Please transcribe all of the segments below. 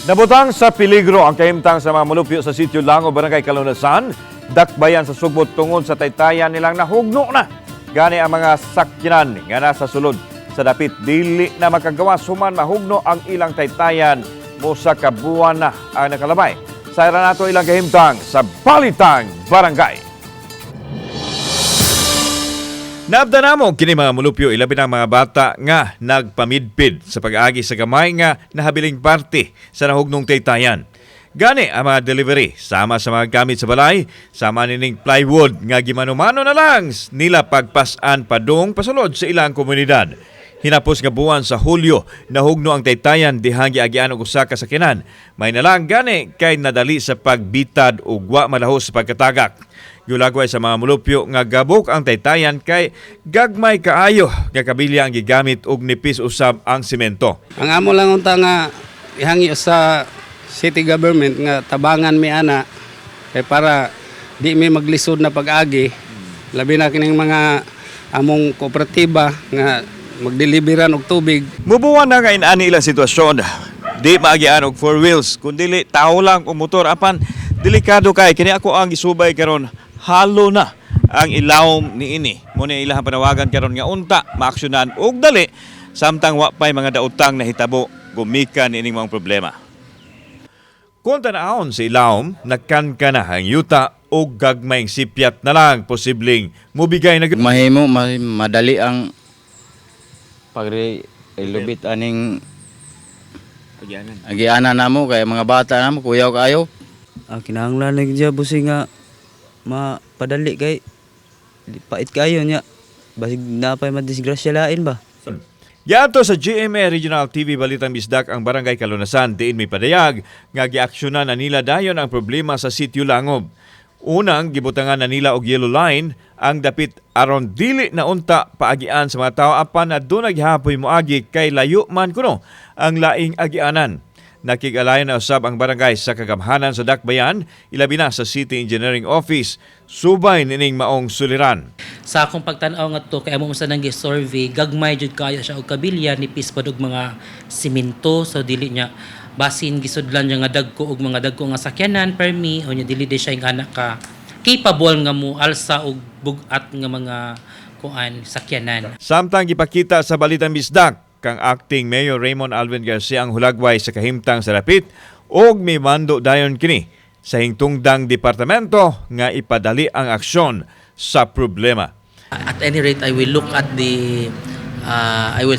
Nabutang sa peligro ang kahimtang sa mga mulupyo sa Sitio Lango, Barangay Kalunasan, dakbayan sa Sugbo tungod sa taytayan nilang nahugno na. Gani ang mga sakyanan nga nasa sulod sa dapit dili na makagawas human mahugno ang ilang taytayan, mosa ka buwan na ang nakalabay. Sayran nato ilang kahimtang sa Balitang Barangay. Naabda namo kini mga mulupyo, ilabi na ang mga bata nga nagpamidpid sa pag-agi sa gamay nga nahabiling parte sa nahugnong taytayan. Gani ang mga delivery sama sa mga gamit sa balay, sama nining plywood nga gimanumano na lang nila pagpasan padung pasulod sa ilang komunidad. Hinapos nga buwan sa Hulyo, nahugno ang taytayan dihang giagian og usa ka sakyanan. May nalang gani kay nadali sa pagbitad ug wa malahos sa pagkatagak. Gulagway sa mga mulupyo nga gabok ang taytayan kay gagmay kaayo nga kabilya ang gigamit og nipis usab ang simento. Ang amo lang unta nga ihangyo sa city government nga tabangan mi ana kay para di mi maglisod na pag-agi, labi na kining mga among kooperatiba nga magdeliveran og tubig. Mubuwan na nga inani ilang sitwasyon. Di maagian og four wheels, kundili tao lang o motor apan delikado kay kini ako ang gisubay karon, halo na ang ilawom niini. Mo ni ilahang panawagan karon nga unta maaksyonan og dali samtang wa pay mga daotang nahitabo gumikan niining mga problema. Kung tanawon sa ilawom, nagkanka na ang yuta o gagmayng sipyat na lang posibleng mubigay na. Mahimo madali ang pagre ilubit aning agianan namo kay mga bata namo kuyaw kaayo. Ah, kinahanglan na gyud busi nga mapadali kay pait kayo nya. Basig na pa'y madisgrasya lain ba? Giadto sa GMA Regional TV Balitang Bisdak ang Barangay Kalunasan diin may padayag nga giaksyonan na nila dayon ang problema sa Sitio Langob. Unang gibutangan na nila og yellow line ang dapit aron dili na unta paagian sa mga tao, apan aduna gihapoy moagi kay layo man kuno ang laing agianan. Nakig-alayon na usab ang barangay sa kagamhanan sa Dakbayan, ilabi na sa City Engineering Office, subay nining maong suliran. Sa akong pagtan-aw ngadto kay amo sa nang survey, gagmay jud kaayo siya og kabilya, nipis pa og mga simento, so dili niya basin gisudlan niya nga dagko og mga dagko nga sakyanan permi o niya dili di siya yung anak ka capable nga mo alsa og bug-at nga mga kuan sakyanan. Samtang gipakita sa Balitang Bisdak kang acting Mayor Raymond Alvin Garcia ang hulagway sa kahimtang sa dapit og mimando dayon kini sa hingtungdang departamento nga ipadali ang aksyon sa problema. At any rate, I will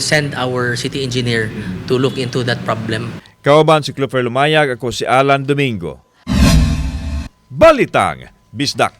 send our city engineer to look into that problem. Kauban si Clover Lumayag, ako si Alan Domingo. Balitang Bisdak.